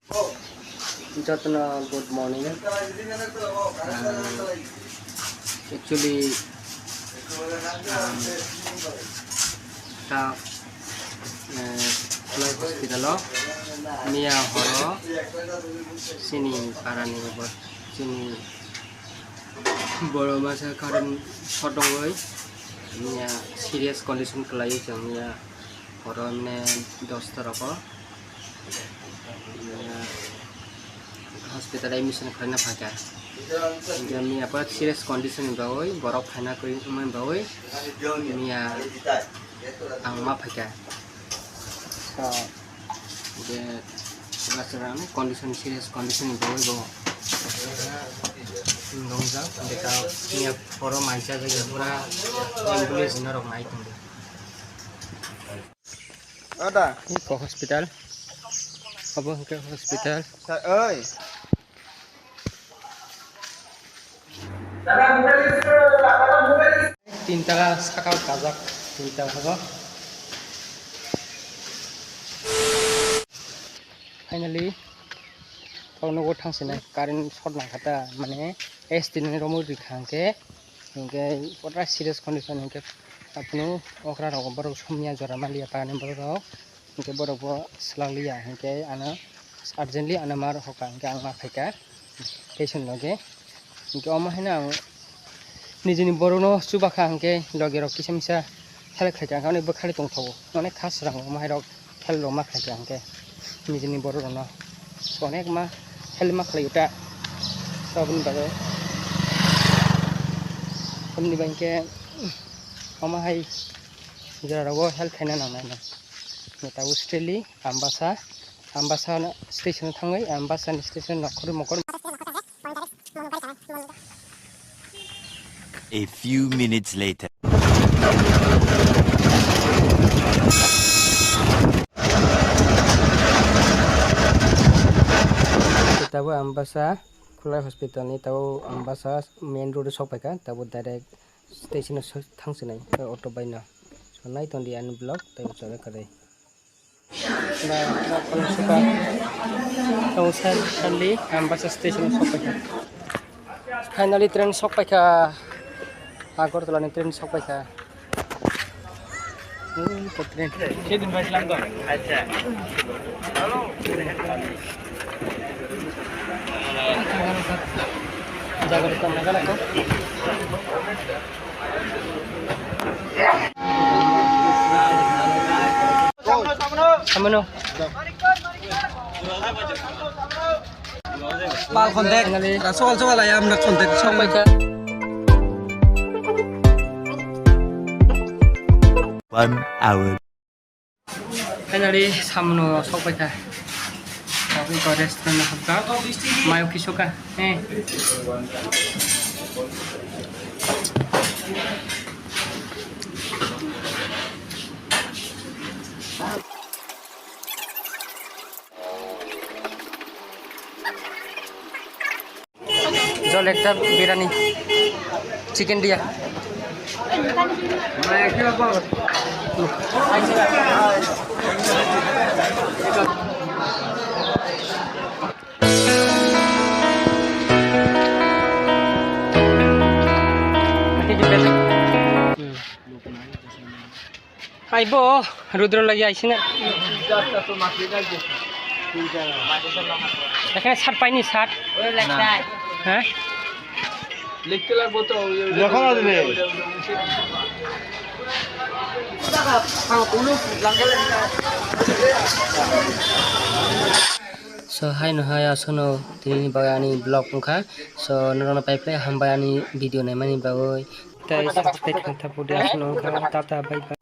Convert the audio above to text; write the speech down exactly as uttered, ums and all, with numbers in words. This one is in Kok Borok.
Jotono good morning. Ah, actually, um, ta, eh, Khulai hospital o miya horo chini parani bo, chini boro masa current short wngwi miya serious condition kwlaiwi chwng miya horo mane dosta rogo. Miya hospital admission khlaina phaikha. Hinkhe miya pura serious condition ni bagwi borok phaina kwrwi wngmani bagwi miya ang ma phaikha. So, je chwla chwla condition, serious condition ni bagwi bo nungjak. Hinkhe miya poro mancha jagwi pura ambulance norok nai tongo. Ada. Iko hospital. Abo hwnkhe hospital. Sa-, oi. Tinta sakao kajak, tinta hogo. Finally, tau nogo thangsinai current short nangkha ta, mane S T ni romo rikha hwnkhe. Hinkhe pura serious condition hinkhe aphano okra rok borok somya jora manliya parani borok rok, hinkhe borok bo swlak liya hinkhe ano urgently ano ma rwkha hinkhe ang ma phaikha patient loge. Hinkhe omo haino ang nijini borokno chubakha hinkhe loge rok kisa misa help khaikha, hinkhe bwkhani tongthogo onek kha swrang omo hai rok. Help rok ma khlai kha hinkhe nijini borok rokno so onek ma help ma khlai ta. So aboni bagwi, aboni bagwi hinkhe omo hai jora rogo help khaina nangnai no. Tabuk steli Ambasa, Ambasa station o thangwi, Ambasa ni station nokhorwi mokhor. A few minutes later. Tabuk Ambasa Khulai hospital ni tabuk Ambasa main road o sok paikha, tabuk direct station o thang sinai auto bai no. So nai tongdi ani vlog tei chole kwrwi. Ba, ba, kono suka. Tong sar, sali, Ambasa station sok paikha. Finally, train sok paikha. Agartala ni train sok paikha. Hmm, ko train. Sedin bai lang to. Acha. Jaga depan naga naga. Samano. Pal contact. Sokal sokal ayam na contact. Sok paikha. One hour. Finally, samano sok paikha. Tabuk iko restaurant o habkha. Mayo kisu kha. Eh. Jol ekta birani, chicken diya. Hai bo, Rudra lagi aisina. Ekhane shirt paini, shirt. Hah? Lega kho na dibe. So, hai no hai, aswkno tini bagwi ani vlog wngkha. So, norokno pai phlai hambai ani video naimani bagwi. Tei subscribe khaikha, tata, bye bye.